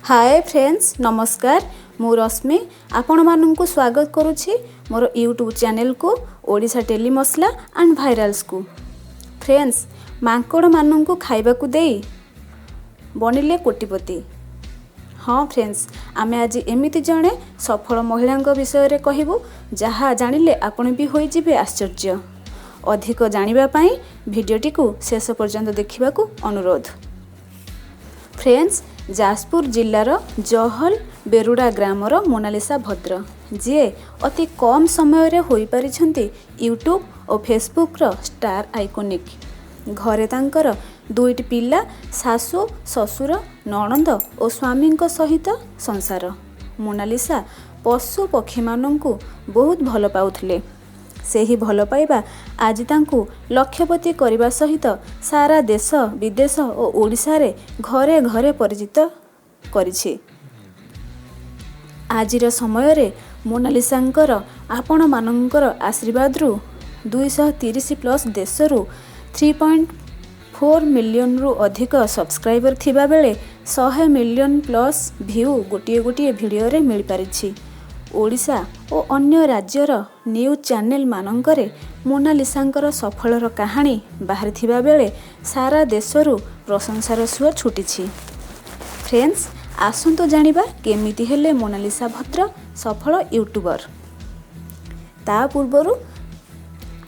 ହାଏ friends, ନମସ୍କାର। ମୁଁ ରଶ୍ମି ଆପଣମାନଙ୍କୁ ସ୍ୱାଗତ କରୁଛି ମୋର ୟୁଟ୍ୟୁବ୍ ଚ୍ୟାନେଲକୁ, ଓଡ଼ିଶା ଟେଲି ମସଲା ଆଣ୍ଡ ଭାଇରାଲ୍ସକୁ। ଫ୍ରେଣ୍ଡସ୍, ମାଙ୍କଡ଼ମାନଙ୍କୁ ଖାଇବାକୁ ଦେଇ ବନିଲେ କୋଟିପତି। ହଁ ଫ୍ରେଣ୍ଡସ୍, ଆମେ ଆଜି ଏମିତି ଜଣେ ସଫଳ ମହିଳାଙ୍କ ବିଷୟରେ କହିବୁ, ଯାହା ଜାଣିଲେ ଆପଣ ବି ହୋଇଯିବେ ଆଶ୍ଚର୍ଯ୍ୟ। ଅଧିକ ଜାଣିବା ପାଇଁ ଭିଡ଼ିଓଟିକୁ ଶେଷ ପର୍ଯ୍ୟନ୍ତ ଦେଖିବାକୁ ଅନୁରୋଧ। ଫ୍ରେଣ୍ଡସ୍, ଯାଜପୁର ଜିଲ୍ଲାର ଜହଲ ବେରୁଡ଼ା ଗ୍ରାମର ମୋନାଲିସା ଭଦ୍ର, ଯିଏ ଅତି କମ୍ ସମୟରେ ହୋଇପାରିଛନ୍ତି ୟୁଟ୍ୟୁବ୍ ଓ ଫେସବୁକ୍ର ଷ୍ଟାର ଆଇକୋନିକ୍। ଘରେ ତାଙ୍କର ଦୁଇଟି ପିଲା, ଶାଶୁ, ଶ୍ୱଶୁର, ନଣନ୍ଦ ଓ ସ୍ୱାମୀଙ୍କ ସହିତ ସଂସାର। ମୋନାଲିସା ପଶୁ ପକ୍ଷୀମାନଙ୍କୁ ବହୁତ ଭଲ ପାଉଥିଲେ। ସେହି ଭଲ ପାଇବା ଆଜି ତାଙ୍କୁ ଲକ୍ଷପତି କରିବା ସହିତ ସାରା ଦେଶ, ବିଦେଶ ଓ ଓଡ଼ିଶାରେ ଘରେ ଘରେ ପରିଚିତ କରିଛି। ଆଜିର ସମୟରେ ମୋନାଲିସାଙ୍କର ଆପଣମାନଙ୍କର ଆଶୀର୍ବାଦରୁ 230 ପ୍ଲସ୍ ଦେଶରୁ 3.4 ମିଲିୟନରୁ ଅଧିକ ସବସ୍କ୍ରାଇବର ଥିବାବେଳେ 100 ମିଲିୟନ ପ୍ଲସ୍ ଭ୍ୟୁ ଗୋଟିଏ ଗୋଟିଏ ଭିଡ଼ିଓରେ ମିଳିପାରିଛି। ଓଡ଼ିଶା ଓ ଅନ୍ୟ ରାଜ୍ୟର ନ୍ୟୁଜ୍ ଚ୍ୟାନେଲମାନଙ୍କରେ ମୋନାଲିସାଙ୍କର ସଫଳର କାହାଣୀ ବାହାରିଥିବା ବେଳେ ସାରା ଦେଶରୁ ପ୍ରଶଂସାର ସୁଅ ଛୁଟିଛି। ଫ୍ରେଣ୍ଡସ୍, ଆସନ୍ତୁ ଜାଣିବା କେମିତି ହେଲେ ମୋନାଲିସା ଭଦ୍ର ସଫଳ ୟୁଟ୍ୟୁବର। ତା ପୂର୍ବରୁ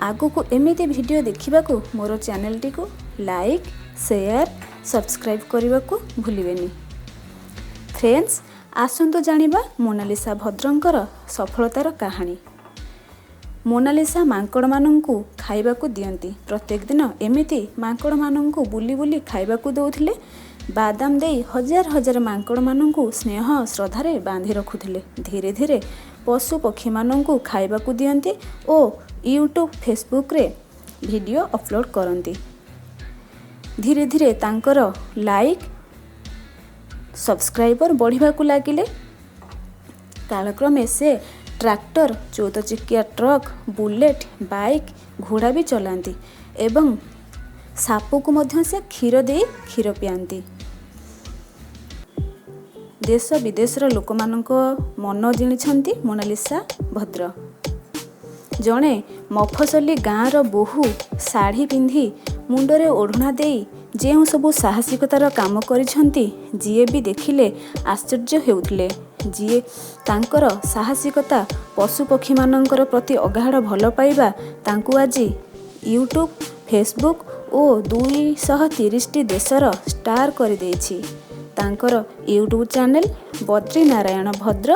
ଆଗକୁ ଏମିତି ଭିଡ଼ିଓ ଦେଖିବାକୁ ମୋର ଚ୍ୟାନେଲଟିକୁ ଲାଇକ୍, ସେୟାର, ସବସ୍କ୍ରାଇବ୍ କରିବାକୁ ଭୁଲିବେନି। ଫ୍ରେଣ୍ଡସ୍, ଆସନ୍ତୁ ଜାଣିବା ମୋନାଲିସା ଭଦ୍ରଙ୍କର ସଫଳତାର କାହାଣୀ। ମୋନାଲିସା ମାଙ୍କଡ଼ମାନଙ୍କୁ ଖାଇବାକୁ ଦିଅନ୍ତି। ପ୍ରତ୍ୟେକ ଦିନ ଏମିତି ମାଙ୍କଡ଼ମାନଙ୍କୁ ବୁଲି ବୁଲି ଖାଇବାକୁ ଦେଉଥିଲେ। ବାଦାମ ଦେଇ ହଜାର ହଜାର ମାଙ୍କଡ଼ମାନଙ୍କୁ ସ୍ନେହ ଶ୍ରଦ୍ଧାରେ ବାନ୍ଧି ରଖୁଥିଲେ। ଧୀରେ ଧୀରେ ପଶୁ ପକ୍ଷୀମାନଙ୍କୁ ଖାଇବାକୁ ଦିଅନ୍ତି ଓ ୟୁଟ୍ୟୁବ୍, ଫେସବୁକ୍ରେ ଭିଡ଼ିଓ ଅପଲୋଡ଼ କରନ୍ତି। ଧୀରେ ଧୀରେ ତାଙ୍କର ଲାଇକ୍, ସବସ୍କ୍ରାଇବର ବଢ଼ିବାକୁ ଲାଗିଲେ। କାଳକ୍ରମେ ସେ ଟ୍ରାକ୍ଟର, 14 ଚକିଆ ଟ୍ରକ୍, ବୁଲେଟ୍ ବାଇକ୍, ଘୋଡ଼ା ବି ଚଲାନ୍ତି ଏବଂ ସାପକୁ ମଧ୍ୟ ସେ କ୍ଷୀର ଦେଇ କ୍ଷୀର ପିଆନ୍ତି। ଦେଶ ବିଦେଶର ଲୋକମାନଙ୍କ ମନ ଜିଣିଛନ୍ତି ମୋନାଲିସା ଭଦ୍ର। ଜଣେ ମଫସଲି ଗାଁର ବୋହୂ ଶାଢ଼ୀ ପିନ୍ଧି, ମୁଣ୍ଡରେ ଓଢ଼ଣା ଦେଇ ଯେଉଁ ସବୁ ସାହସିକତାର କାମ କରିଛନ୍ତି, ଯିଏ ବି ଦେଖିଲେ ଆଶ୍ଚର୍ଯ୍ୟ ହେଉଥିଲେ। ଯିଏ ତାଙ୍କର ସାହସିକତା, ପଶୁପକ୍ଷୀମାନଙ୍କର ପ୍ରତି ଅଗାଢ଼ ଭଲ ପାଇବା ତାଙ୍କୁ ଆଜି ୟୁଟ୍ୟୁବ୍, ଫେସବୁକ୍ ଓ 230ଟି ଦେଶର ଷ୍ଟାର କରିଦେଇଛି। ତାଙ୍କର ୟୁଟ୍ୟୁବ୍ ଚ୍ୟାନେଲ ବଦ୍ରି ନାରାୟଣ ଭଦ୍ର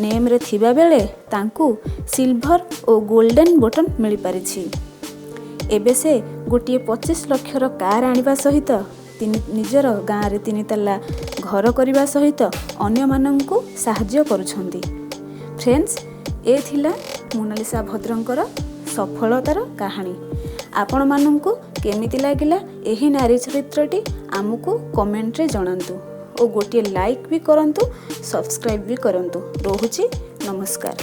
ନେମ୍ରେ ଥିବାବେଳେ ତାଙ୍କୁ ସିଲଭର ଓ ଗୋଲ୍ଡେନ୍ ବଟନ୍ ମିଳିପାରିଛି। ଏବେ ସେ ଗୋଟିଏ 25 ଲକ୍ଷର କାର୍ ଆଣିବା ସହିତ ତିନି ନିଜର ଗାଁରେ ତିନି ତାଲା ଘର କରିବା ସହିତ ଅନ୍ୟମାନଙ୍କୁ ସାହାଯ୍ୟ କରୁଛନ୍ତି। ଫ୍ରେଣ୍ଡସ୍, ଏ ଥିଲା ମୋନାଲିସା ଭଦ୍ରଙ୍କର ସଫଳତାର କାହାଣୀ। ଆପଣମାନଙ୍କୁ କେମିତି ଲାଗିଲା ଏହି ନାରୀ ଚରିତ୍ରଟି, ଆମକୁ କମେଣ୍ଟରେ ଜଣାନ୍ତୁ ଓ ଗୋଟିଏ ଲାଇକ୍ ବି କରନ୍ତୁ, ସବସ୍କ୍ରାଇବ୍ ବି କରନ୍ତୁ। ରହୁଛି, ନମସ୍କାର।